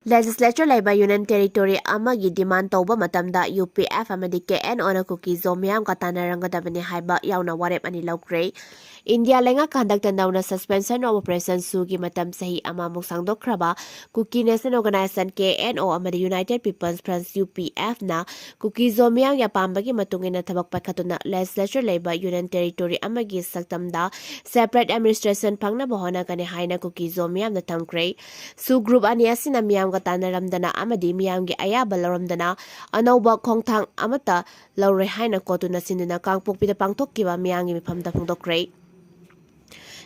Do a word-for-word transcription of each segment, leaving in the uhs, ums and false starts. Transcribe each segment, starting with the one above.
Legislature ꯂꯩꯕ Union Territory ꯑꯃꯒꯤ demand ꯇꯧꯕ ꯃꯇꯝꯗ U P F ꯑꯃꯗꯤ K N O ꯅ ꯀꯨꯀꯤ ꯖꯣ ꯃꯤꯌꯥꯝꯒ ꯇꯥꯟꯅꯔꯝꯒꯗꯕꯅꯤ ꯍꯥꯏꯕ ꯌꯥꯎꯅ ꯋꯥꯔꯦꯞ ꯑꯅꯤ ꯂꯧꯈ꯭ꯔꯦ꯫ ꯏꯟꯗꯤꯌꯥ ꯂꯩꯉꯥꯛꯀ ꯍꯟꯗꯛꯇ ꯅꯧꯅ Suspension of Operation ꯁꯨꯒꯤ ꯃꯇꯝ ꯆꯍꯤ ꯑꯃꯃꯨꯛ ꯁꯥꯡꯗꯣꯛꯈ꯭ꯔꯕ Kuki National Organization, K N O, ꯑꯃꯗꯤ United People's Front, U P F, ꯅ ꯀꯨꯀꯤ ꯖꯣ ꯃꯤꯌꯥꯝꯒꯤ ꯑꯄꯥꯝꯕꯒꯤ ꯃꯇꯨꯡ ꯏꯟꯅ ꯊꯕꯛ ꯄꯥꯏꯈꯠꯇꯨꯅ legislature ꯂꯩꯕ Union Territory ꯑꯃꯒꯤ ꯁꯛꯇꯝꯗ separate administration ꯐꯪꯅꯕ ꯍꯣꯠꯅꯒꯅꯤ ꯍꯥꯏꯅ ꯀꯨꯀꯤ ꯖꯣ ꯃꯤꯌꯥꯝꯅ ꯊꯝꯈ꯭ꯔꯦ꯫ ꯁꯨ group ꯑꯅꯤ ꯑꯁꯤꯅ ꯃꯤꯌꯥꯝꯒ ꯇꯥꯟꯅꯔꯝꯗꯅ ꯑꯃꯗꯤ ꯃꯤꯌꯥꯝꯒꯤ ꯑꯌꯥꯕ ꯂꯧꯔꯝꯗꯅ ꯑꯅꯧꯕ ꯈꯣꯡꯊꯥꯡ ꯑꯃꯠꯇ ꯂꯧꯔꯣꯏ ꯍꯥꯏꯅ ꯀꯣꯇꯨꯅ ꯁꯤꯟꯗꯨꯅ ꯀꯥꯡꯄꯣꯛꯄꯤꯗ ꯄꯥꯡꯊꯣꯛꯈꯤꯕ ꯃꯤꯌꯥꯝꯒꯤ ꯃꯤꯐꯝꯗ ꯐꯣꯡꯗꯣꯛꯈ꯭ꯔꯦ꯫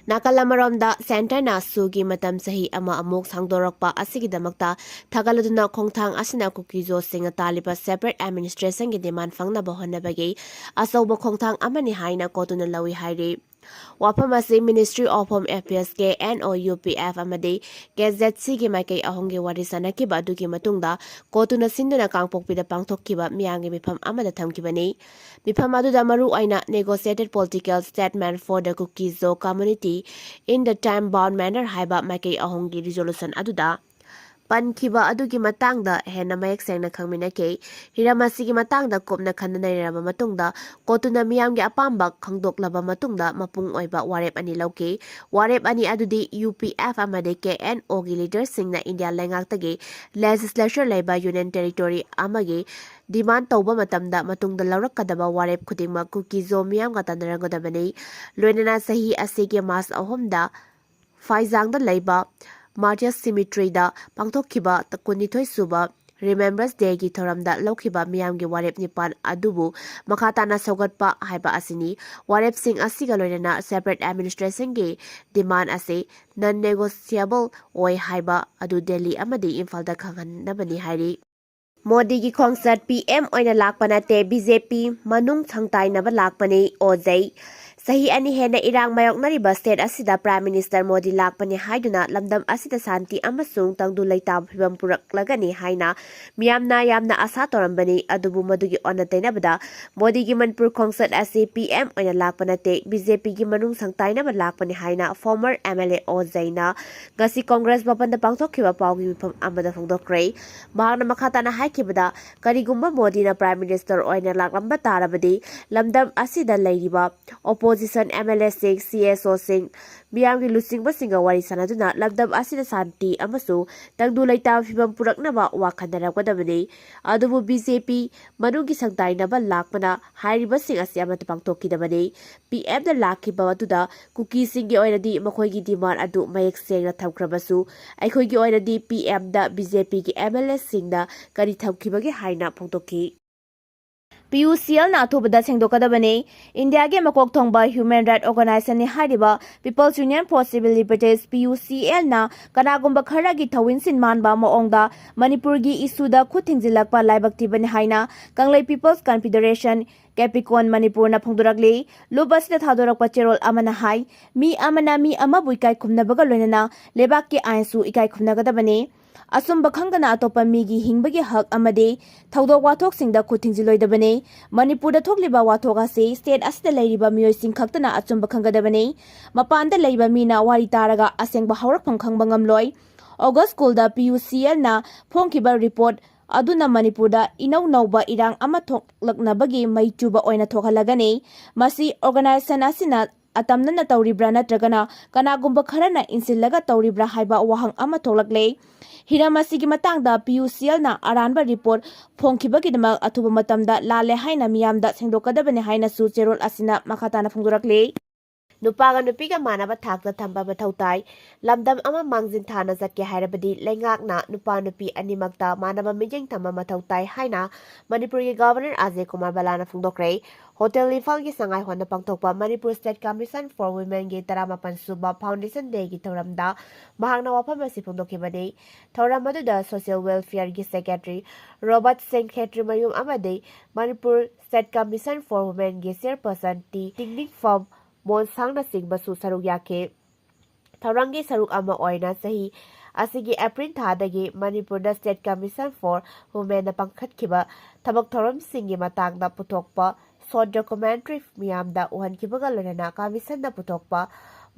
ꯅꯥꯀꯜ ꯑꯃꯔꯣꯝꯗ, centre ꯅ ꯁꯨꯒꯤ ꯃꯇꯝ ꯆꯍꯤ ꯑꯃ ꯑꯃꯨꯛ ꯁꯥꯡꯗꯣꯔꯛꯄ ꯑꯁꯤꯒꯤꯗꯃꯛꯇ ꯊꯥꯒꯠꯂꯗꯨꯅ ꯈꯣꯡꯊꯥꯡ ꯑꯁꯤꯅ ꯀꯨꯀꯤ ꯖꯣꯁꯤꯡꯅ ꯇꯥꯜꯂꯤꯕ separate administration ꯒꯤ demand ꯐꯪꯅꯕ ꯍꯣꯠꯅꯕꯒꯤ ꯑꯆꯧꯕ ꯈꯣꯡꯊꯥꯡ ꯑꯃꯅꯤ ꯍꯥꯏꯅ ꯀꯣꯇꯨꯅ ꯂꯧꯏ ꯍꯥꯏꯔꯤ꯫ ꯋꯥꯐꯝ ꯑꯁꯤ Ministry of Home Affairs, K N O, U P F ꯑꯃꯗꯤ K Z C ꯒꯤ ꯃꯥꯏꯀꯩ ꯑꯍꯨꯝꯒꯤ ꯋꯥꯔꯤ ꯁꯥꯟꯅꯈꯤꯕ ꯑꯗꯨꯒꯤ ꯃꯇꯨꯡꯗ ꯀꯣꯇꯨꯅ ꯁꯤꯟꯗꯨꯅ ꯀꯥꯡꯄꯣꯛꯄꯤꯗ ꯄꯥꯡꯊꯣꯛꯈꯤꯕ ꯃꯤꯌꯥꯝꯒꯤ ꯃꯤꯐꯝ ꯑꯃꯗ ꯊꯝꯈꯤꯕꯅꯤ꯫ ꯃꯤꯐꯝ ꯑꯗꯨꯗ ꯃꯔꯨ ꯑꯣꯏꯅ Negotiated Political Statement for the Kuki Zo Community in the Time Bound Manner ꯍꯥꯏꯕ ꯃꯥꯏꯀꯩ ꯑꯍꯨꯝꯒꯤ resolution ꯑꯗꯨꯗ ꯄꯟꯈꯤꯕ ꯑꯗꯨꯒꯤ ꯃꯇꯥꯡꯗ ꯍꯦꯟꯅ ꯃꯌꯦꯛ ꯁꯦꯡꯅ ꯈꯪꯃꯤꯟꯅꯈꯤ꯫ ꯍꯤꯔꯝ ꯑꯁꯤꯒꯤ ꯃꯇꯥꯡꯗ ꯀꯨꯞꯅ ꯈꯟꯅ ꯅꯩꯅꯔꯕ ꯃꯇꯨꯡꯗ, ꯀꯣꯇꯨꯅ ꯃꯤꯌꯥꯝꯒꯤ ꯑꯄꯥꯝꯕ ꯈꯪꯗꯣꯛꯂꯕ ꯃꯇꯨꯡꯗ ꯃꯄꯨꯡ ꯑꯣꯏꯕ ꯋꯥꯔꯦꯞ ꯑꯅꯤ ꯂꯧꯈꯤ꯫ ꯋꯥꯔꯦꯞ ꯑꯅꯤ ꯑꯗꯨꯗꯤ U P F ꯑꯃꯗꯤ K N O ꯒꯤ leader ꯁꯤꯡꯅ ꯏꯟꯗꯤꯌꯥ ꯂꯩꯉꯥꯛꯇꯒꯤ legislature ꯂꯩꯕ Union Territory ꯑꯃꯒꯤ demand ꯇꯧꯕ ꯃꯇꯝꯗ ꯃꯇꯨꯡꯗ ꯂꯧꯔꯛꯀꯗꯕ ꯋꯥꯔꯦꯞ ꯈꯨꯗꯤꯡꯃꯛ ꯀꯨꯀꯤ ꯖꯣ ꯃꯤꯌꯥꯝꯒ ꯇꯥꯟꯅꯔꯒꯗꯕꯅꯤ꯫ ꯂꯣꯏꯅꯅ ꯆꯍꯤ ꯑꯁꯤꯒꯤ ꯃꯥꯔꯆ ꯑꯍꯨꯝꯗ ꯐꯥꯏꯖꯥꯡꯗ ꯂꯩꯕ Martyrs Cemetery ꯗ ꯄꯥꯡꯊꯣꯛꯈꯤꯕ ꯀꯨꯟꯅꯤꯊꯣꯏ ꯁꯨꯕ Remembrance Day ꯒꯤ ꯊꯧꯔꯝꯗ ꯂꯧꯈꯤꯕ ꯃꯤꯌꯥꯝꯒꯤ ꯋꯥꯔꯦꯞ ꯅꯤꯄꯥꯟ ꯑꯗꯨꯕꯨ ꯃꯈꯥ ꯇꯥꯅ ꯁꯧꯒꯠꯄ ꯍꯥꯏꯕ ꯑꯁꯤꯅꯤ꯫ ꯋꯥꯔꯦꯞꯁꯤꯡ ꯑꯁꯤꯒ ꯂꯣꯏꯅꯅ separate administration ꯒꯤ demand ꯑꯁꯤ non negotiable ꯑꯣꯏ ꯍꯥꯏꯕ ꯑꯗꯨ ꯗꯦꯜꯂꯤ ꯑꯃꯗꯤ ꯏꯝꯐꯥꯜꯗ ꯈꯪꯍꯟꯅꯕꯅꯤ ꯍꯥꯏꯔꯤ꯫ ꯃꯣꯗꯤꯒꯤ ꯈꯣꯡꯆꯠ P M ꯑꯣꯏꯅ ꯂꯥꯛꯄ ꯅꯠꯇꯦ, B J P ꯃꯅꯨꯡ ꯁꯪꯇꯥꯏꯅꯕ ꯂꯥꯛꯄꯅꯤ, ꯑꯣꯖꯩ꯫ ꯆꯍꯤ ꯑꯅꯤ ꯍꯦꯟꯅ ꯏꯔꯥꯡ ꯃꯥꯌꯣꯛꯅꯔꯤꯕ state ꯑꯁꯤꯗ Prime Minister ꯃꯣꯗꯤ ꯂꯥꯛꯄꯅꯤ ꯍꯥꯏꯗꯨꯅ ꯂꯝꯗꯝ ꯑꯁꯤꯗ ꯁꯥꯟꯇꯤ ꯑꯃꯁꯨꯡ ꯇꯪꯗꯨ ꯂꯩꯇꯥꯕ ꯐꯤꯕꯝ ꯄꯨꯔꯛꯂꯒꯅꯤ ꯍꯥꯏꯅ ꯃꯤꯌꯥꯝꯅ ꯌꯥꯝꯅ ꯑꯁꯥ ꯇꯧꯔꯝꯕꯅꯤ꯫ ꯑꯗꯨꯕꯨ ꯃꯗꯨꯒꯤ ꯑꯣꯟꯅ ꯇꯩꯅꯕꯗ ꯃꯣꯗꯤꯒꯤ ꯃꯅꯤꯄꯨꯔ ꯈꯣꯡꯆꯠ ꯑꯁꯤ P M ꯑꯣꯏꯅ ꯂꯥꯛꯄ ꯅꯠꯇꯦ, B J P ꯒꯤ ꯃꯅꯨꯡ ꯁꯪꯇꯥꯏꯅꯕ ꯂꯥꯛꯄꯅꯤ ꯍꯥꯏꯅ former M L A ꯑꯣ ꯖꯩꯅ ꯉꯁꯤ ꯀꯣꯡꯒ꯭ꯔꯦꯁ ꯚꯕꯟꯗ ꯄꯥꯡꯊꯣꯛꯈꯤꯕ ꯄꯥꯎꯒꯤ ꯃꯤꯐꯝ ꯑꯃꯗ ꯐꯣꯡꯗꯣꯛꯈ꯭ꯔꯦ꯫ ꯃꯍꯥꯛꯅ ꯃꯈꯥ ꯇꯥꯅ ꯍꯥꯏꯈꯤꯕꯗ, ꯀꯔꯤꯒꯨꯝꯕ ꯃꯣꯗꯤꯅ Prime Minister ꯑꯣꯏꯅ ꯂꯥꯛꯂꯝꯕ ꯇꯥꯔꯕꯗꯤ ꯂꯝꯗꯝ ꯑꯁꯤꯗ ꯂꯩꯔꯤꯕ opposition M L A ꯁꯤꯡ, C S O ꯁꯤꯡ, ꯃꯤꯌꯥꯝꯒꯤ ꯂꯨꯆꯤꯡꯕꯁꯤꯡꯒ ꯋꯥꯔꯤ ꯁꯥꯟꯅꯗꯨꯅ ꯂꯝꯗꯝ ꯑꯁꯤꯗ ꯁꯥꯟꯇꯤ ꯑꯃꯁꯨꯡ ꯇꯪꯗꯨ ꯂꯩꯇꯥꯕ ꯐꯤꯕꯝ ꯄꯨꯔꯛꯅꯕ ꯋꯥ ꯈꯟꯅꯔꯛꯀꯗꯕꯅꯤ꯫ ꯑꯗꯨꯕꯨ B J P ꯃꯅꯨꯡꯒꯤ ꯁꯪꯇꯥꯏꯅꯕ ꯂꯥꯛꯄꯅ ꯍꯥꯏꯔꯤꯕꯁꯤꯡ ꯑꯁꯤ ꯑꯃꯠꯇ ꯄꯥꯡꯊꯣꯛꯈꯤꯗꯕꯅꯤ꯫ P M ꯅ ꯂꯥꯛꯈꯤꯕ ꯑꯗꯨꯗ ꯀꯨꯀꯤꯁꯤꯡꯒꯤ ꯑꯣꯏꯅꯗꯤ ꯃꯈꯣꯏꯒꯤ demand ꯑꯗꯨ ꯃꯌꯦꯛ ꯁꯦꯡꯅ ꯊꯝꯈ꯭ꯔꯕꯁꯨ, ꯑꯩꯈꯣꯏꯒꯤ ꯑꯣꯏꯅꯗꯤ P M ꯗ B J P ꯒꯤ M L A ꯁꯤꯡꯅ ꯀꯔꯤ ꯊꯝꯈꯤꯕꯒꯦ ꯍꯥꯏꯅ ꯐꯣꯡꯗꯣꯛꯈꯤ꯫ P U C L ꯅ ꯑꯊꯨꯕꯗ ꯁꯦꯡꯗꯣꯛꯀꯗꯕꯅꯤ꯫ ꯏꯟꯗꯤꯌꯥꯒꯤ ꯃꯀꯣꯛ ꯊꯣꯡꯕ human right organization ꯅꯤ ꯍꯥꯏꯔꯤꯕ People's Union for Civil Liberties, P U C L ꯅ ꯀꯅꯥꯒꯨꯝꯕ ꯈꯔꯒꯤ ꯊꯧꯋꯤꯟꯁꯤꯟ ꯃꯥꯟꯕ ꯃꯑꯣꯡꯗ ꯃꯅꯤꯄꯨꯔꯒꯤ issue ꯗ ꯈꯨꯠ ꯊꯤꯡꯖꯤꯜꯂꯛꯄ ꯂꯥꯏꯕꯛ ꯊꯤꯕꯅꯤ ꯍꯥꯏꯅ ꯀꯪꯂꯩ People's Confederation, ꯀꯦꯄꯤꯀꯣꯟ ꯃꯅꯤꯄꯨꯔꯅ ꯐꯣꯡꯗꯣꯔꯛꯂꯤ꯫ ꯂꯨꯞ ꯑꯁꯤꯗ ꯊꯥꯗꯣꯔꯛꯄ ꯆꯦꯔꯣꯜ ꯑꯃꯅ ꯍꯥꯏ, ꯃꯤ ꯑꯃꯅ ꯃꯤ ꯑꯃꯕꯨ ꯏꯀꯥꯏ ꯈꯨꯝꯅꯕꯒ ꯂꯣꯏꯅꯅ ꯂꯩꯕꯥꯛꯀꯤ ꯑꯥꯏꯟꯁꯨ ꯏꯀꯥꯏ ꯈꯨꯝꯅꯒꯗꯕꯅꯤ꯫ ꯑꯆꯨꯝꯕ ꯈꯪꯗꯅ ꯑꯇꯣꯞꯄ ꯃꯤꯒꯤ ꯍꯤꯡꯕꯒꯤ ꯍꯛ ꯑꯃꯗꯤ ꯊꯧꯗꯣꯛ ꯋꯥꯊꯣꯛꯁꯤꯡꯗ ꯈꯨꯠ ꯊꯤꯡꯖꯤꯜꯂꯣꯏꯗꯕꯅꯤ꯫ ꯃꯅꯤꯄꯨꯔꯗ ꯊꯣꯛꯂꯤꯕ ꯋꯥꯊꯣꯛ ꯑꯁꯤ state ꯑꯁꯤꯗ ꯂꯩꯔꯤꯕ ꯃꯤꯑꯣꯏꯁꯤꯡ ꯈꯛꯇꯅ ꯑꯆꯨꯝꯕ ꯈꯪꯒꯗꯕꯅꯤ꯫ ꯃꯄꯥꯟꯗ ꯂꯩꯕ ꯃꯤꯅ ꯋꯥꯔꯤ ꯇꯥꯔꯒ ꯑꯁꯦꯡꯕ ꯍꯧꯔꯛꯐꯝ ꯈꯪꯕ ꯉꯝꯂꯣꯏ꯫ August ꯀꯨꯟꯗ P U C L ꯅ ꯐꯣꯡꯈꯤꯕ report ꯑꯗꯨꯅ ꯃꯅꯤꯄꯨꯔꯗ ꯏꯅꯧ ꯅꯧꯕ ꯏꯔꯥꯡ ꯑꯃ ꯊꯣꯛꯂꯛꯅꯕꯒꯤ ꯃꯩ ꯆꯨꯕ ꯑꯣꯏꯅ ꯊꯣꯛꯍꯜꯂꯒꯅꯤ꯫ ꯃꯁꯤ organization ꯑꯁꯤꯅ ꯑꯇꯝꯅꯅ ꯇꯧꯔꯤꯕ꯭ꯔꯥ ꯅꯠꯇ꯭ꯔꯒꯅ ꯀꯅꯥꯒꯨꯝꯕ ꯈꯔꯅ ꯏꯟꯁꯤꯜꯂꯒ ꯇꯧꯔꯤꯕ꯭ꯔꯥ ꯍꯥꯏꯕ ꯋꯥꯍꯪ ꯑꯃ ꯊꯣꯛꯂꯛꯂꯦ꯫ ꯍꯤꯔꯝ ꯑꯁꯤꯒꯤ ꯃꯇꯥꯡꯗ P U C L ꯅ ꯑꯔꯥꯟꯕ report ꯐꯣꯡꯈꯤꯕꯒꯤꯗꯃꯛ ꯑꯊꯨꯕ ꯃꯇꯝꯗ ꯂꯥꯜꯂꯦ ꯍꯥꯏꯅ ꯃꯤꯌꯥꯝꯗ ꯁꯦꯡꯗꯣꯛꯀꯗꯕꯅꯤ ꯍꯥꯏꯅꯁꯨ ꯆꯦꯔꯣꯜ ꯑꯁꯤꯅ ꯃꯈꯥ ꯇꯥꯅ ꯐꯣꯡꯗꯣꯔꯛꯂꯤ꯫ ꯅꯨꯄꯥꯒ ꯅꯨꯄꯤꯒ ꯃꯥꯟꯅꯕ ꯊꯥꯛꯇ ꯊꯝꯕ ꯃꯊꯧ ꯇꯥꯏ꯫ ꯂꯝꯗꯝ ꯑꯃ ꯃꯥꯡꯖꯤꯟ ꯊꯥꯅ ꯆꯠꯀꯦ ꯍꯥꯏꯔꯕꯗꯤ ꯂꯩꯉꯥꯛꯅ ꯅꯨꯄꯥ ꯅꯨꯄꯤ ꯑꯅꯤꯃꯛꯇ ꯃꯥꯟꯅꯕ ꯃꯤꯠꯌꯦꯡ ꯊꯝꯕ ꯃꯊꯧ ꯇꯥꯏ ꯍꯥꯏꯅ ꯃꯅꯤꯄꯨꯔꯒꯤ Governor ꯑꯖꯌ ꯀꯨꯃꯥꯔ ꯚꯜꯂꯥꯅ ꯐꯣꯡꯗꯣꯛꯈ꯭ꯔꯦ꯫ Hotel ꯏꯝꯐꯥꯜꯒꯤ ꯁꯉꯥꯏ ꯍꯣꯜꯗ ꯄꯥꯡꯊꯣꯛꯄ Manipur State Commission for Women ꯒꯤ ꯇꯔꯥꯃꯥꯄꯟ ꯁꯨꯕ Foundation Day ꯒꯤ ꯊꯧꯔꯝꯗ ꯃꯍꯥꯛꯅ ꯋꯥꯐꯝ ꯑꯁꯤ ꯐꯣꯡꯗꯣꯛꯈꯤꯕꯅꯤ꯫ ꯊꯧꯔꯝ ꯑꯗꯨꯗ Social Welfare ꯒꯤ Secretary ꯔꯣꯕꯔꯠ ꯁꯤꯡ ꯈꯦꯇ꯭ꯔꯤꯃꯌꯨꯝ ꯑꯃꯗꯤ Manipur State Commission for Women ꯒꯤ Chairperson ꯇꯤ ꯇꯤꯡꯅꯤꯡꯐꯝ ꯃꯣꯟꯁꯥꯡꯅꯆꯤꯡꯕꯁꯨ ꯁꯔꯨꯛ ꯌꯥꯈꯤ꯫ ꯊꯧꯔꯝꯒꯤ ꯁꯔꯨꯛ ꯑꯃ ꯑꯣꯏꯅ ꯆꯍꯤ ꯑꯁꯤꯒꯤ ꯑꯦꯄ꯭ꯔꯤꯜ ꯊꯥꯗꯒꯤ ꯃꯅꯤꯄꯨꯔꯗ State Commission for Womenꯅ ꯄꯥꯡꯈꯠꯈꯤꯕ ꯊꯕꯛ ꯊꯧꯔꯝꯁꯤꯡꯒꯤ ꯃꯇꯥꯡꯗ ꯄꯨꯊꯣꯛꯄ short documentary ꯃꯤꯌꯥꯝꯗ ꯎꯍꯟꯈꯤꯕꯒ ꯂꯣꯏꯅꯅ Commissionꯅ ꯄꯨꯊꯣꯛꯄ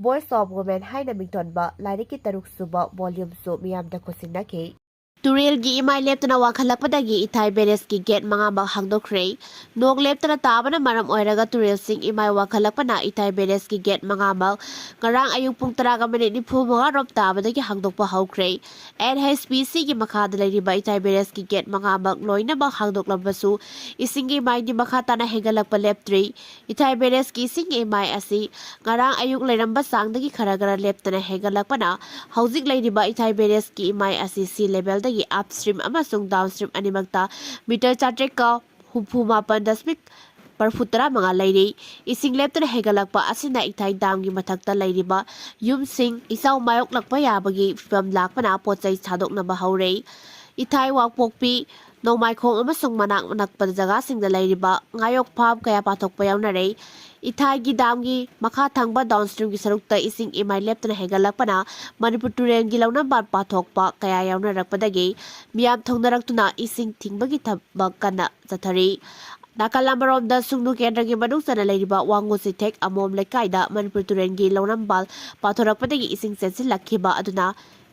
Voice of Women ꯍꯥꯏꯅ ꯃꯤꯡꯊꯣꯟꯕ ꯂꯥꯏꯔꯤꯛꯀꯤ ꯇꯔꯨꯛ ꯁꯨꯕ volumeꯁꯨ ꯃꯤꯌꯥꯝꯗ ꯈꯨꯠꯁꯤꯟꯅꯈꯤ꯫ ꯇꯨꯔꯦꯜꯒꯤ ꯏꯃꯥꯏ ꯂꯦꯞꯇꯅ ꯋꯥꯡꯈꯠꯂꯛꯄꯗꯒꯤ ꯏꯊꯥꯏ barrageꯀꯤ gate ꯃꯉꯥꯃꯛ ꯍꯥꯡꯗꯣꯛꯈ꯭ꯔꯦ꯫ ꯅꯣꯡ ꯂꯦꯞꯇꯅ ꯇꯥꯕꯅ ꯃꯔꯝ ꯑꯣꯏꯔꯒ ꯇꯨꯔꯦꯜꯁꯤꯡ ꯏꯃꯥꯏ ꯋꯥꯡꯈꯠꯂꯛꯄꯅ ꯏꯊꯥꯏ barrageꯀꯤ gate ꯃꯉꯥꯃꯛ ꯉꯔꯥꯡ ꯑꯌꯨꯛ ꯄꯨꯡ ꯇꯔꯥꯒ ꯃꯤꯅꯤꯠ ꯅꯤꯐꯨ ꯃꯉꯥ ꯔꯣꯝ ꯇꯥꯕꯗꯒꯤ ꯍꯥꯡꯗꯣꯛꯄ ꯍꯧꯈ꯭ꯔꯦ꯫ NHPCꯒꯤ ꯃꯈꯥꯗ ꯂꯩꯔꯤꯕ ꯏꯊꯥꯏ barrageꯀꯤ gate ꯃꯉꯥꯃꯛ ꯂꯣꯏꯅꯃꯛ ꯍꯥꯡꯗꯣꯛꯂꯕꯁꯨ ꯏꯁꯤꯡꯒꯤ ꯃꯥꯏꯗꯤ ꯃꯈꯥ ꯇꯥꯅ ꯍꯦꯟꯒꯠꯂꯛꯄ ꯂꯦꯞꯇ꯭ꯔꯤ꯫ ꯏꯊꯥꯏ barrageꯀꯤ ꯏꯁꯤꯡꯒꯤ ꯏꯃꯥꯏ ꯑꯁꯤ ꯉꯔꯥꯡ ꯑꯌꯨꯛ ꯂꯩꯔꯝꯕ ꯆꯥꯡꯗꯒꯤ ꯈꯔ ꯈꯔ ꯂꯦꯞꯇꯅ ꯍꯦꯟꯒꯠꯂꯛꯄꯅ ꯍꯧꯖꯤꯛ ꯂꯩꯔꯤꯕ ꯏꯊꯥꯏ barrageꯀꯤ ꯏꯃꯥꯏ ꯑꯁꯤ sea levelꯗꯒꯤ upstream ꯑꯃꯁꯨꯡ downstream ꯑꯅꯤꯃꯛꯇ meter ꯆꯥꯇ꯭ꯔꯦꯠꯀ ꯍꯨꯝꯐꯨ ꯃꯥꯄꯟ ꯗꯁꯃꯤꯛ ꯃꯔꯐꯨ ꯇꯔꯥ ꯃꯉꯥ ꯂꯩꯔꯤ꯫ ꯏꯁꯤꯡ ꯂꯦꯞꯇꯅ ꯍꯦꯟꯒꯠꯂꯛꯄ ꯑꯁꯤꯅ ꯏꯊꯥꯏ damꯒꯤ ꯃꯊꯛꯇ ꯂꯩꯔꯤꯕ ꯌꯨꯝꯁꯤꯡ ꯏꯆꯥꯎ ꯃꯥꯌꯣꯛꯂꯛꯄ ꯌꯥꯕꯒꯤ ꯐꯤꯚꯝ ꯂꯥꯛꯄꯅ ꯄꯣꯠ ꯆꯩ ꯊꯥꯗꯣꯛꯅꯕ ꯍꯧꯔꯦ꯫ ꯏꯊꯥꯏ ꯋꯥꯡꯄꯣꯛꯄꯤ, ꯅꯣꯡꯃꯥꯏꯈꯣꯡ ꯑꯃꯁꯨꯡ ꯃꯅꯥꯛ ꯅꯛꯄ ꯖꯒꯥꯁꯤꯡꯗ ꯂꯩꯔꯤꯕ ꯉꯥꯌꯣꯛ ꯐꯥꯝ ꯀꯌꯥ ꯄꯥꯊꯣꯛꯄ ꯌꯥꯎꯅꯔꯦ꯫ ꯏꯊꯥꯏꯒꯤ damꯒꯤ ꯃꯈꯥ ꯊꯪꯕ downstreamꯒꯤ ꯁꯔꯨꯛꯇ ꯏꯁꯤꯡ ꯏꯃꯥꯏ ꯂꯦꯞꯇꯅ ꯍꯦꯟꯒꯠꯂꯛꯄꯅ ꯃꯅꯤꯄꯨꯔ ꯇꯨꯔꯦꯜꯒꯤ ꯂꯧꯅꯝꯕꯥꯜ ꯄꯥꯊꯣꯛꯄ ꯀꯌꯥ ꯌꯥꯎꯅꯔꯛꯄꯗꯒꯤ ꯃꯤꯌꯥꯝ ꯊꯧꯅꯔꯛꯇꯨꯅ ꯏꯁꯤꯡ ꯊꯤꯡꯕꯒꯤ ꯊꯕꯛ ꯀꯟꯅ ꯆꯠꯊꯔꯤ꯫ ꯅꯥꯀꯜ ꯑꯃꯔꯣꯝꯗ ꯁꯨꯡꯅꯨ ꯀꯦꯟꯗ꯭ꯔꯒꯤ ꯃꯅꯨꯡ ꯆꯟꯅ ꯂꯩꯔꯤꯕ ꯋꯥꯉꯨ ꯆꯤꯊꯦꯛ ꯑꯃꯣꯝ ꯂꯩꯀꯥꯏꯗ ꯃꯅꯤꯄꯨꯔ ꯇꯨꯔꯦꯜꯒꯤ ꯂꯧꯅꯝꯕꯥꯜ ꯄꯥꯊꯣꯔꯛꯄꯗꯒꯤ ꯏꯁꯤꯡ ꯆꯦꯟꯁꯤꯜꯂꯛꯈꯤꯕ ꯑꯗꯨꯅ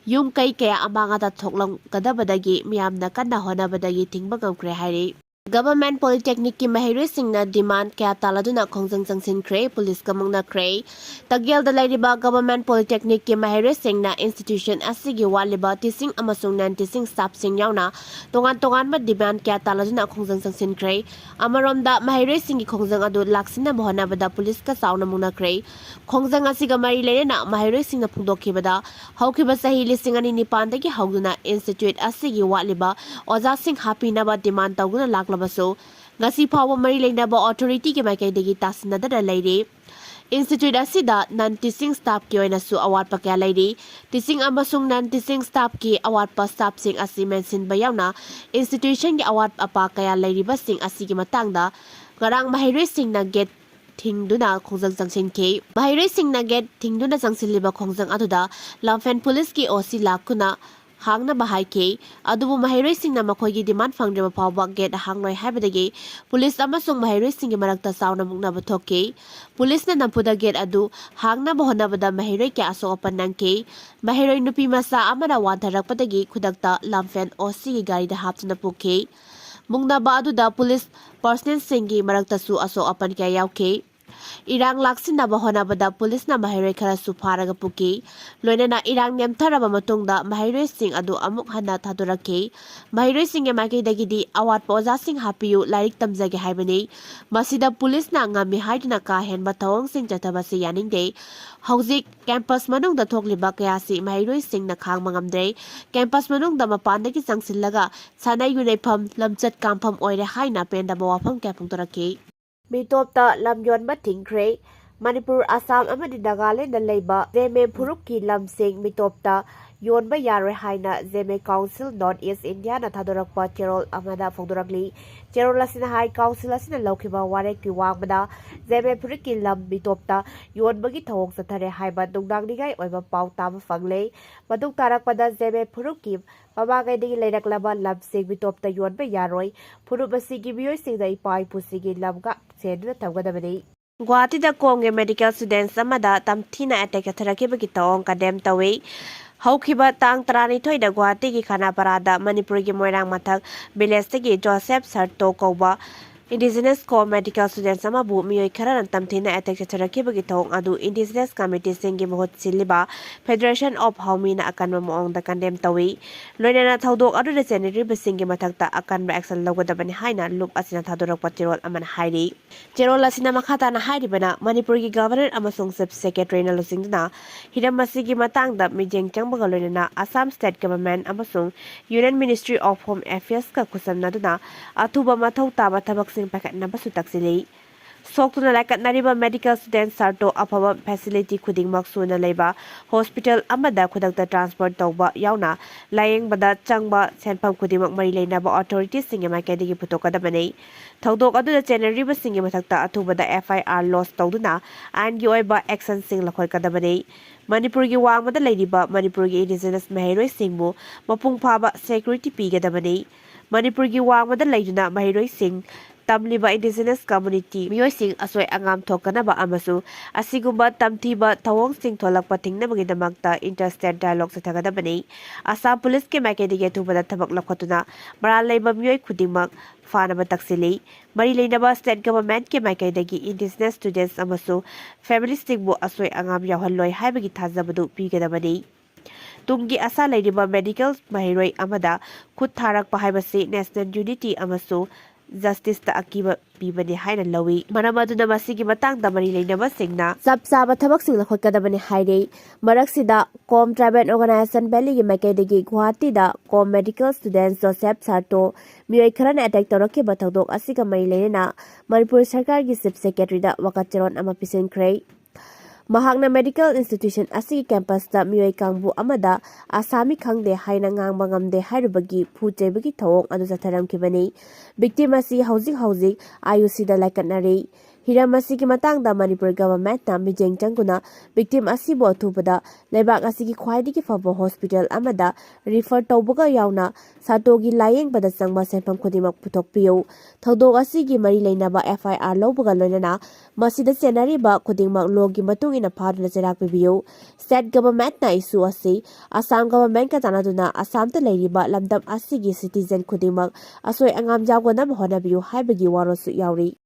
ꯌꯨꯝ ꯀꯩ ꯀꯌꯥ ꯑꯃꯥꯡ ꯑꯇꯥ ꯊꯣꯛꯂꯝꯒꯗꯕꯗꯒꯤ ꯃꯤꯌꯥꯝꯅ ꯀꯟꯅ ꯍꯣꯠꯅꯕꯗꯒꯤ ꯊꯤꯡꯕ ꯉꯝꯈ꯭ꯔꯦ ꯍꯥꯏꯔꯤ꯫ Government Polytechnicꯀꯤ ꯃꯍꯩꯔꯣꯏꯁꯤꯡꯅ demand ꯀꯌꯥ ꯇꯥꯜꯂꯗꯨꯅ ꯈꯣꯡꯖꯪ ꯆꯪꯁꯤꯟꯈ꯭ꯔꯦ, ꯄꯨꯂꯤꯁꯀ ꯃꯨꯛꯅꯈ꯭ꯔꯦ꯫ ꯇꯒꯦꯜꯗ ꯂꯩꯔꯤꯕ Government Polytechnicꯀꯤ ꯃꯍꯩꯔꯣꯏꯁꯤꯡꯅ institution ꯑꯁꯤꯒꯤ ꯋꯥꯠꯂꯤꯕ teaching ꯑꯃꯁꯨꯡ non teaching staffꯁꯤꯡ ꯌꯥꯎꯅ ꯇꯣꯉꯥꯟ ꯇꯣꯉꯥꯟꯕ demand ꯀꯌꯥ ꯇꯥꯜꯂꯗꯨꯅ ꯈꯣꯡꯖꯪ ꯆꯪꯁꯤꯟꯈ꯭ꯔꯦ꯫ ꯑꯃꯔꯣꯝꯗ ꯃꯍꯩꯔꯣꯏꯁꯤꯡꯒꯤ ꯈꯣꯡꯖꯪ ꯑꯗꯨ ꯂꯥꯛꯁꯤꯟꯅꯕ ꯍꯣꯠꯅꯕꯗ ꯄꯨꯂꯤꯁꯀ ꯆꯥꯎꯅ ꯃꯨꯛꯅꯈ꯭ꯔꯦ꯫ ꯈꯣꯡꯖꯪ ꯑꯁꯤꯒ ꯃꯔꯤ ꯂꯩꯅꯅ ꯃꯍꯩꯔꯣꯏꯁꯤꯡꯅ ꯐꯣꯡꯗꯣꯛꯈꯤꯕꯗ ꯍꯧꯈꯤꯕ ꯆꯍꯤ ꯂꯤꯁꯤꯡ ꯑꯅꯤ ꯅꯤꯄꯥꯟꯗꯒꯤ ꯍꯧꯗꯨꯅ institute ꯑꯁꯤꯒꯤ ꯋꯥꯠꯂꯤꯕ ꯑꯣꯖꯥꯁꯤꯡ ꯍꯥꯞꯄꯤꯅꯕ demand ꯇꯧꯗꯨꯅ ꯂꯥꯛꯂꯕꯁꯨ ꯉꯁꯤ ꯐꯥꯎꯕ ꯃꯔꯤ ꯂꯩꯅꯕ authorityꯒꯤ ꯃꯥꯏꯀꯩꯗꯒꯤ ꯇꯥꯁꯤꯟꯅꯗꯅ ꯂꯩꯔꯤ꯫ Institute ꯑꯁꯤꯗ non teaching staffꯀꯤ ꯑꯣꯏꯅꯁꯨ ꯑꯋꯥꯠꯄ ꯀꯌꯥ ꯂꯩꯔꯤ꯫ Teaching ꯑꯃꯁꯨꯡ non teaching staffꯀꯤ ꯑꯋꯥꯠꯄ staffꯁꯤꯡ ꯑꯁꯤ ꯃꯦꯟꯁꯤꯟꯕ ꯌꯥꯎꯅ institutionꯒꯤ ꯑꯋꯥꯠ ꯑꯄꯥ ꯀꯌꯥ ꯂꯩꯔꯤꯕꯁꯤꯡ ꯑꯁꯤꯒꯤ ꯃꯇꯥꯡꯗ ꯉꯔꯥꯡ ꯃꯍꯩꯔꯣꯏꯁꯤꯡꯅ gate ꯊꯤꯡꯗꯨꯅ ꯈꯣꯡꯖꯪ ꯆꯪꯁꯤꯟꯈꯤ꯫ ꯃꯍꯩꯔꯣꯏꯁꯤꯡꯅ ꯒꯦꯠ ꯊꯤꯡꯗꯨꯅ ꯆꯪꯁꯤꯜꯂꯤꯕ ꯈꯣꯡꯖꯪ ꯑꯗꯨꯗ ꯂꯝꯐꯦꯜ ꯄꯨꯂꯤꯁꯀꯤ ꯑꯣ ꯁꯤ ꯂꯥꯛꯇꯨꯅ ꯍꯥꯡꯅꯕ ꯍꯥꯏꯈꯤ꯫ ꯑꯗꯨꯕꯨ ꯃꯍꯩꯔꯣꯏꯁꯤꯡꯅ ꯃꯈꯣꯏꯒꯤ ꯗꯤꯃꯥꯟ ꯐꯪꯗ꯭ꯔꯤꯕ ꯐꯥꯎꯕ ꯒꯦꯠ ꯍꯥꯡꯂꯣꯏ ꯍꯥꯏꯕꯗꯒꯤ ꯄꯨꯂꯤꯁ ꯑꯃꯁꯨꯡ ꯃꯍꯩꯔꯣꯏꯁꯤꯡꯒꯤ ꯃꯔꯛꯇ ꯆꯥꯎꯅ ꯃꯨꯛꯅꯕ ꯊꯣꯛꯈꯤ꯫ ꯄꯨꯂꯤꯁꯅ ꯅꯝꯐꯨꯗ ꯒꯦꯠ ꯑꯗꯨ ꯍꯥꯡꯅꯕ ꯍꯣꯠꯅꯕꯗ ꯃꯍꯩꯔꯣꯏ ꯀꯌꯥ ꯑꯁꯣꯛ ꯑꯄꯟ ꯅꯪꯈꯤ꯫ ꯃꯍꯩꯔꯣꯏ ꯅꯨꯄꯤ ꯃꯆꯥ ꯑꯃꯅ ꯋꯥꯟꯊꯔꯛꯄꯗꯒꯤ ꯈꯨꯗꯛꯇ ꯂꯝꯐꯦꯜ ꯑꯣ ꯁꯤꯒꯤ ꯒꯥꯔꯤꯗ ꯍꯥꯞꯇꯨꯅ ꯄꯨꯈꯤ꯫ ꯃꯨꯛꯅꯕ ꯑꯗꯨꯗ ꯄꯨꯂꯤꯁ ꯄꯔꯁꯅꯦꯜꯁꯤꯡꯒꯤ ꯃꯔꯛꯇꯁꯨ ꯑꯁꯣꯛ ꯑꯄꯟ ꯀꯌꯥ ꯌꯥꯎꯈꯤ꯫ ꯏꯔꯥꯡ ꯂꯥꯛꯁꯤꯟꯅꯕ ꯍꯣꯠꯅꯕꯗ ꯄꯨꯂꯤꯁꯅ ꯃꯍꯩꯔꯣꯏ ꯈꯔꯁꯨ ꯐꯥꯔꯒ ꯄꯨꯈꯤ꯫ ꯂꯣꯏꯅꯅ ꯏꯔꯥꯡ ꯅꯦꯝꯊꯔꯕ ꯃꯇꯨꯡꯗ ꯃꯍꯩꯔꯣꯏꯁꯤꯡ ꯑꯗꯨ ꯑꯃꯨꯛ ꯍꯟꯅ ꯊꯥꯗꯣꯔꯛꯈꯤ꯫ ꯃꯍꯩꯔꯣꯏꯁꯤꯡꯒꯤ ꯃꯥꯏꯀꯩꯗꯒꯤꯗꯤ ꯑꯋꯥꯠꯄ ꯑꯣꯖꯥꯁꯤꯡ ꯍꯥꯞꯄꯤꯌꯨ, ꯂꯥꯏꯔꯤꯛ ꯇꯝꯖꯒꯦ ꯍꯥꯏꯕꯅꯤ꯫ ꯃꯁꯤꯗ ꯄꯨꯂꯤꯁꯅ ꯉꯝꯃꯤ ꯍꯥꯏꯗꯨꯅ ꯀꯥ ꯍꯦꯟꯕ ꯊꯧꯑꯣꯡꯁꯤꯡ ꯆꯠꯊꯕꯁꯤ ꯌꯥꯅꯤꯡꯗꯦ꯫ ꯍꯧꯖꯤꯛ ꯀꯦꯝꯄꯁ ꯃꯅꯨꯡꯗ ꯊꯣꯛꯂꯤꯕ ꯀꯌꯥꯁꯤ ꯃꯍꯩꯔꯣꯏꯁꯤꯡꯅ ꯈꯥꯡꯕ ꯉꯝꯗ꯭ꯔꯦ꯫ ꯀꯦꯝꯄꯁ ꯃꯅꯨꯡꯗ ꯃꯄꯥꯟꯗꯒꯤ ꯆꯪꯁꯤꯜꯂꯒ ꯁꯥꯟꯅ ꯌꯨꯅꯩꯐꯝ, ꯂꯝꯆꯠ ꯀꯥꯡꯐꯝ ꯑꯣꯏꯔꯦ ꯍꯥꯏꯅ ꯄꯦꯟꯗꯕ ꯋꯥꯐꯝ ꯀꯌꯥ ꯐꯣꯡꯗꯣꯔꯛꯈꯤ꯫ ꯃꯤꯇꯣꯞꯇ ꯂꯝ ꯌꯣꯟꯕ ꯊꯤꯡꯈ꯭ꯔꯦ꯫ ꯃꯅꯤꯄꯨꯔ, ꯑꯁꯥꯝ ꯑꯃꯗꯤ ꯅꯥꯒꯥꯂꯦꯟꯗ ꯂꯩꯕ ꯖꯦꯃꯦ ꯐꯨꯔꯨꯞꯀꯤ ꯂꯝꯁꯤꯡ ꯃꯤꯇꯣꯞꯇ ꯌꯣꯟꯕ ꯌꯥꯔꯣꯏ ꯍꯥꯏꯅ ꯖꯦꯃꯦ ꯀꯥꯎꯟꯁꯤꯜ ꯅꯣꯔꯠ ꯏꯁ ꯏꯟꯗꯤꯌꯥꯅ ꯊꯥꯗꯣꯔꯛꯄ ꯆꯦꯔꯣꯜ ꯑꯃꯗ ꯐꯣꯡꯗꯣꯔꯛꯂꯤ꯫ ꯆꯦꯔꯣꯜ ꯑꯁꯤꯅ ꯍꯥꯏ, ꯀꯥꯎꯟꯁꯤꯜ ꯑꯁꯤꯅ ꯂꯧꯈꯤꯕ ꯋꯥꯔꯦꯞꯀꯤ ꯋꯥꯡꯃꯗ ꯖꯦꯃꯦ ꯐꯨꯔꯨꯞꯀꯤ ꯂꯝ ꯃꯤꯇꯣꯞꯇ ꯌꯣꯟꯕꯒꯤ ꯊꯧꯑꯣꯡ ꯆꯠꯊꯔꯦ ꯍꯥꯏꯕ ꯅꯨꯡꯅꯥꯡꯅꯤꯡꯉꯥꯏ ꯑꯣꯏꯕ ꯄꯥꯎ ꯇꯥꯕ ꯐꯪꯂꯦ꯫ ꯃꯇꯨꯡ ꯇꯥꯔꯛꯄꯗ ꯖꯦꯃꯦ ꯐꯨꯔꯨꯞꯀꯤ ꯃꯃꯥꯡꯉꯩꯗꯒꯤ ꯂꯩꯔꯛꯂꯕ ꯂꯝꯁꯤꯡ ꯃꯤꯇꯣꯞꯇ ꯌꯣꯟꯕ ꯌꯥꯔꯣꯏ꯫ ꯐꯨꯔꯨꯞ ꯑꯁꯤꯒꯤ ꯃꯤꯑꯣꯏꯁꯤꯡꯅ ꯏꯄꯥ ꯏꯄꯨꯁꯤꯡꯒꯤ ꯂꯝ ꯉꯥꯛ ꯁꯦꯟꯗꯨꯅ ꯊꯝꯒꯗꯕꯅꯤ꯫ ꯒꯨꯋꯥꯍꯥꯇꯤꯗ ꯀꯣꯝꯒꯤ ꯃꯦꯗꯤꯀꯦꯜ ꯁ꯭ꯇꯨꯗꯦꯟꯠꯁ ꯑꯃꯗ ꯇꯝꯊꯤꯅ ꯑꯦꯇꯦꯛ ꯆꯠꯊꯔꯛꯈꯤꯕꯒꯤ ꯊꯧꯑꯣꯡ ꯀꯟꯗꯦꯝ ꯇꯧꯏ꯫ ꯍꯧꯈꯤꯕ ꯇꯥꯡ ꯇꯔꯥꯅꯤꯊꯣꯏꯗ ꯒꯨꯋꯥꯍꯥꯇꯤꯒꯤ ꯈꯥꯅꯥꯄꯥꯔꯥꯗ ꯃꯅꯤꯄꯨꯔꯒꯤ ꯃꯣꯏꯔꯥꯡ ꯃꯊꯛ ꯚꯤꯂꯦꯖꯇꯒꯤ ꯖꯣꯁꯦꯐ ꯁꯔꯇꯣ ꯀꯧꯕ ꯏꯟꯗꯤꯖꯤꯅꯁ ꯀꯣꯝ ꯃꯦꯗꯤꯀꯦꯜ ꯁ꯭ꯇꯨꯗꯦꯟꯠꯁ ꯑꯃꯕꯨ ꯃꯤꯑꯣꯏ ꯈꯔꯅ ꯇꯝꯊꯤꯅ ꯑꯦꯇꯦꯛ ꯆꯠꯊꯔꯛꯈꯤꯕꯒꯤ ꯊꯧꯑꯣꯡ ꯑꯗꯨ ꯏꯟꯗꯤꯖꯤꯅꯁ ꯀꯃꯤꯇꯤꯁꯤꯡꯒꯤ ꯃꯍꯨꯠ ꯁꯤꯜꯂꯤꯕ ꯐꯦꯗꯔꯦꯁꯟ ꯑꯣꯐ ꯍꯥꯎꯃꯤꯅ ꯑꯀꯟꯕ ꯃꯑꯣꯡꯗ ꯀꯟꯗꯦꯝ ꯇꯧꯏ꯫ ꯂꯣꯏꯅꯅ ꯊꯧꯗꯣꯛ ꯑꯗꯨꯗ ꯆꯦꯟꯅꯔꯤꯕꯁꯤꯡꯒꯤ ꯃꯊꯛꯇ ꯑꯀꯟꯕ ꯑꯦꯛꯁꯟ ꯂꯧꯒꯗꯕꯅꯤ ꯍꯥꯏꯅ ꯂꯨꯞ ꯑꯁꯤꯅ ꯊꯥꯗꯣꯔꯛꯄ ꯆꯦꯔꯣꯜ ꯑꯃꯅ ꯍꯥꯏꯔꯤ꯫ ꯆꯦꯔꯣꯜ ꯑꯁꯤꯅ ꯃꯈꯥ ꯇꯥꯅ ꯍꯥꯏꯔꯤꯕꯅ, ꯃꯅꯤꯄꯨꯔꯒꯤ ꯒꯚꯔꯅꯔ ꯑꯃꯁꯨꯡ ꯆꯤꯐ ꯁꯦꯀ꯭ꯔꯦꯇꯔꯤꯅ ꯂꯨꯆꯤꯡꯗꯨꯅ ꯍꯤꯔꯝ ꯑꯁꯤꯒꯤ ꯃꯇꯥꯡꯗ ꯃꯤꯠꯌꯦꯡ ꯆꯪꯕꯒ ꯂꯣꯏꯅꯅ ꯑꯁꯥꯝ ꯁ꯭ꯇꯦꯠ ꯒꯚꯔꯟꯃꯦꯟꯠ ꯑꯃꯁꯨꯡ ꯌꯨꯅꯤꯌꯟ ꯃꯤꯅꯤꯁꯇ꯭ꯔꯤ ꯑꯣꯐ ꯍꯣꯝ ꯑꯦꯐꯤꯌꯔꯁꯀ ꯈꯨꯠꯁꯝꯅꯗꯨꯅ ꯑꯊꯨꯕ ꯃꯊꯧ ꯇꯥꯕ ꯊꯕꯛꯁꯤꯡ ꯄꯥꯏꯈꯠꯅꯕꯁꯨ ꯇꯛꯁꯤꯜꯂꯤ꯫ ꯁꯣꯛꯇꯨꯅ ꯂꯥꯏꯀꯠꯅꯔꯤꯕ medical student ꯁꯥꯔꯇꯣ ꯑꯐꯕ facility ꯈꯨꯗꯤꯡꯃꯛ ꯁꯨꯅ ꯂꯩꯕ hospital ꯑꯃꯗ ꯈꯨꯗꯛꯇ transfer ꯇꯧꯕ ꯌꯥꯎꯅ ꯂꯥꯌꯦꯡꯕꯗ ꯆꯪꯕ ꯁꯦꯟꯐꯝ ꯈꯨꯗꯤꯡꯃꯛ ꯃꯔꯤ ꯂꯩꯅꯕ authorityꯁꯤꯡꯒꯤ ꯃꯥꯏꯀꯩꯗꯒꯤ ꯄꯨꯊꯣꯛꯀꯗꯕꯅꯤ꯫ ꯊꯧꯗꯣꯛ ꯑꯗꯨꯗ ꯆꯦꯟꯅꯔꯤꯕꯁꯤꯡꯒꯤ ꯃꯊꯛꯇ ꯑꯊꯨꯕꯗ FIR lodge ꯇꯧꯗꯨꯅ ꯑꯥꯏꯟꯒꯤ ꯑꯣꯏꯕ actionꯁꯤꯡ ꯂꯧꯈꯠꯀꯗꯕꯅꯤ꯫ ꯃꯅꯤꯄꯨꯔꯒꯤ ꯋꯥꯡꯃꯗ ꯂꯩꯔꯤꯕ ꯃꯅꯤꯄꯨꯔꯒꯤ indigenous ꯃꯍꯩꯔꯣꯏꯁꯤꯡꯕꯨ ꯃꯄꯨꯡ ꯐꯥꯕ security ꯄꯤꯒꯗꯕꯅꯤ꯫ ꯃꯅꯤꯄꯨꯔꯒꯤ ꯋꯥꯡꯃꯗ ꯂꯩꯗꯨꯅ ꯃꯍꯩꯔꯣꯏꯁꯤꯡ ꯇꯝꯂꯤꯕ indigenous community ꯃꯤꯑꯣꯏꯁꯤꯡ ꯑꯁꯣꯏ ꯑꯉꯥꯝ ꯊꯣꯛꯇꯅꯕ ꯑꯃꯁꯨꯡ ꯑꯁꯤꯒꯨꯝꯕ ꯇꯝꯊꯤꯕ ꯊꯧꯑꯣꯡꯁꯤꯡ ꯊꯣꯛꯂꯛꯄ ꯊꯤꯡꯅꯕꯒꯤꯗꯃꯛꯇ interstate dialogue ꯆꯠꯊꯒꯗꯕꯅꯤ꯫ ꯑꯁꯥꯝ ꯄꯨꯂꯤꯁꯀꯤ ꯃꯥꯏꯀꯩꯗꯒꯤ ꯑꯊꯨꯕꯗ ꯊꯕꯛ ꯂꯧꯈꯠꯇꯨꯅ ꯃꯔꯥꯜ ꯂꯩꯕ ꯃꯤꯑꯣꯏ ꯈꯨꯗꯤꯡꯃꯛ ꯐꯥꯅꯕ ꯇꯛꯁꯤꯜꯂꯤ꯫ ꯃꯔꯤ ꯂꯩꯅꯕ state governmentꯀꯤ ꯃꯥꯏꯀꯩꯗꯒꯤ indigenous students ꯑꯃꯁꯨꯡ familyꯁꯤꯡꯕꯨ ꯑꯁꯣꯏ ꯑꯉꯥꯝ ꯌꯥꯎꯍꯜꯂꯣꯏ ꯍꯥꯏꯕꯒꯤ ꯊꯥꯖꯕꯗꯨ ꯄꯤꯒꯗꯕꯅꯤ꯫ ꯇꯨꯡꯒꯤ ꯑꯁꯥ ꯂꯩꯔꯤꯕ medical ꯃꯍꯩꯔꯣꯏ ꯑꯃꯗ ꯈꯨꯠ ꯊꯥꯔꯛꯄ ꯍꯥꯏꯕꯁꯤ national unity ꯑꯃꯁꯨꯡ justiceꯇ ꯑꯀꯤꯕ ꯄꯤꯕꯅꯤ ꯍꯥꯏꯅ ꯂꯧꯏ꯫ ꯃꯔꯝ ꯑꯗꯨꯅ ꯃꯁꯤꯒꯤ ꯃꯇꯥꯡꯗ ꯃꯔꯤ ꯂꯩꯅꯕꯁꯤꯡꯅ ꯆꯞ ꯆꯥꯕ ꯊꯕꯛꯁꯤꯡ ꯂꯧꯈꯠꯀꯗꯕꯅꯤ ꯍꯥꯏꯔꯤ꯫ ꯃꯔꯛꯁꯤꯗ KOM Tribal Organisation Valleyꯒꯤ ꯃꯥꯏꯀꯩꯗꯒꯤ ꯒꯨꯋꯥꯍꯥꯇꯤꯗ KOM medical student ꯖꯣꯁꯦꯐ ꯁꯥꯔꯇꯣ ꯃꯤꯑꯣꯏ ꯈꯔꯅ attack ꯇꯧꯔꯛꯈꯤꯕ ꯊꯧꯗꯣꯛ ꯑꯁꯤꯒ ꯃꯔꯤ ꯂꯩꯅꯅ ꯃꯅꯤꯄꯨꯔ ꯁꯔꯀꯥꯔꯒꯤ chief secretaryꯗ ꯋꯥꯀꯠꯆꯔꯣꯟ ꯑꯃ ꯄꯤꯁꯤꯟꯈ꯭ꯔꯦ꯫ ꯃꯍꯥꯛꯅ medical institution ꯑꯁꯤꯒꯤ campusꯇ ꯃꯤꯑꯣꯏ ꯀꯥꯡꯕꯨ ꯑꯃꯗ ꯑꯁꯥꯃꯤ ꯈꯪꯗꯦ ꯍꯥꯏꯅ ꯉꯥꯡꯕ ꯉꯝꯗꯦ ꯍꯥꯏꯔꯨꯕꯒꯤ ꯐꯨ ꯆꯩꯕꯒꯤ ꯊꯧꯑꯣꯡ ꯑꯗꯨ ꯆꯠꯊꯔꯝꯈꯤꯕꯅꯤ꯫ Victim ꯑꯁꯤ ꯍꯧꯖꯤꯛ ꯍꯧꯖꯤꯛ IUCꯗ ꯂꯥꯏꯀꯠꯅꯔꯤ꯫ ꯍꯤꯔꯝ ꯑꯁꯤꯒꯤ ꯃꯇꯥꯡꯗ ꯃꯅꯤꯄꯨꯔ governmentꯅ ꯃꯤꯠꯌꯦꯡ ꯆꯪꯗꯨꯅ victim ꯑꯁꯤꯕꯨ ꯑꯊꯨꯕꯗ ꯂꯩꯕꯥꯛ ꯑꯁꯤꯒꯤ ꯈ꯭ꯋꯥꯏꯗꯒꯤ ꯐꯕ hospital ꯑꯃꯗ refer ꯇꯧꯕꯒ ꯌꯥꯎꯅ ꯁꯥꯔꯇꯣꯒꯤ ꯂꯥꯌꯦꯡꯕꯗ ꯆꯪꯕ ꯁꯦꯟꯐꯝ ꯈꯨꯗꯤꯡꯃꯛ ꯄꯨꯊꯣꯛꯄꯤꯌꯨ꯫ ꯊꯧꯗꯣꯛ ꯑꯁꯤꯒꯤ ꯃꯔꯤ ꯂꯩꯅꯕ FIR ꯂꯧꯕꯒ ꯂꯣꯏꯅꯅ ꯃꯁꯤꯗ ꯆꯦꯟꯅꯔꯤꯕ ꯈꯨꯗꯤꯡꯃꯛ lawꯒꯤ ꯃꯇꯨꯡ ꯏꯟꯅ ꯐꯥꯗꯨꯅ ꯆꯩꯔꯥꯛ ꯄꯤꯕꯤꯌꯨ꯫ State governmentꯅ issue ꯑꯁꯤ ꯑꯁꯥꯝ governmentꯀ ꯇꯥꯟꯅꯗꯨꯅ ꯑꯁꯥꯝꯗ ꯂꯩꯔꯤꯕ ꯂꯝꯗꯝ ꯑꯁꯤꯒꯤ citizen ꯈꯨꯗꯤꯡꯃꯛ ꯑꯁꯣꯏ ꯑꯉꯥꯝ ꯌꯥꯎꯗꯅꯕ ꯍꯣꯠꯅꯕꯤꯌꯨ ꯍꯥꯏꯕꯒꯤ ꯋꯥꯔꯣꯜꯁꯨ ꯌꯥꯎꯔꯤ꯫